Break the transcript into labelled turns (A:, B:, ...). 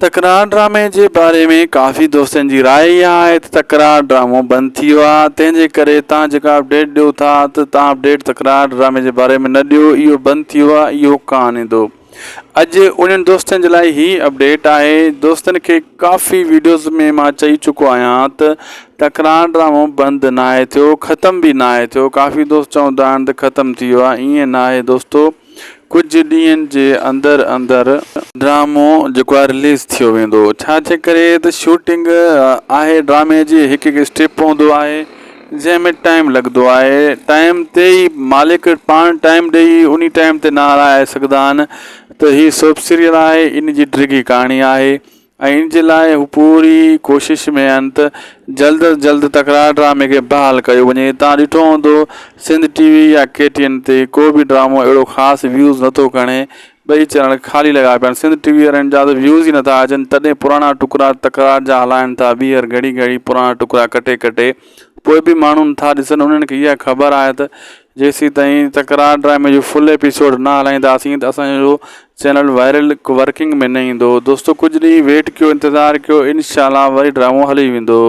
A: تڪرار ڊرامي جي باري ۾ ڪافي دوستن جي راء اها آهي ته تڪرار ڊرامو بند ٿي ويو آهي تنهن جي ڪري تان جيڪا اپڊيٽ ڏيو ٿا ته تان اپڊيٽ تڪرار ڊرامي جي باري ۾ نه ڏيو اهو بند ٿي ويو آهي اهو ڪانه ايندو اڄ انهن دوستن جي لاء هي اپڊيٽ آهي دوستن کي ڪافي ويڊيوز ۾ مان چئي چڪو آهيان ته تڪرار ڊرامو بند ناهي ٿيو ختم به ناهي ٿيو ڪافي دوست چوندا آهن ته ختم ٿي ويو آهي ائين ناهي دوستو ڪجهه ڏينهن جي اندر اندر ڊرامو جيڪو آهي رليز ٿيو ويندو ڇا جي ڪري ته شوٽنگ آهي ڊرامي جي هڪ هڪ اسٽيپ هوندو آهي جنهن ۾ ٽائيم لڳندو آهي ٽائيم تي ئي مالڪ پاڻ ٽائيم ڏئي انهي ٽائيم تي نه هلائي سگهندا آهن ته هي سوپ سيريل آهي ان جي ڊگهي ڪهاڻي آهي ۽ ان جي لاء هو پوري ڪوشش ۾ آهن ته جلد از جلد تڪرار ڊرامي کي بحال ڪيو وڃي تان ڏٺو هوندو سنڌ ٽي وي يا ڪي ٽي اين تي ڪو به ڊرامو اهڙو خاص ويوز نٿو کڻي ٻئي چينل خالي لڳا پيا آهن سنڌ ٽي وي وارن جا ته ويوز ئي نٿا اچن تڏهن پراڻا ٽڪرا تڪرار جا هلائن ٿا ٻيهر گهڙي گهڙي پراڻا ٽڪرا ڪٽي ڪٽي پوء به ماڻهو نٿا ڏسن انهن کي اها خبر آهي ته جيسيتائين تڪرار ڊرامي جو فل ايپيسوڊ نه هلائينداسين ته اسان جو چينل وائرل ورڪنگ ۾ نه ايندو دوستو ڪجهه ڏينهن ويٽ ڪيو انتظار ڪيو انشاء الله وري ڊرامو هلي ويندو.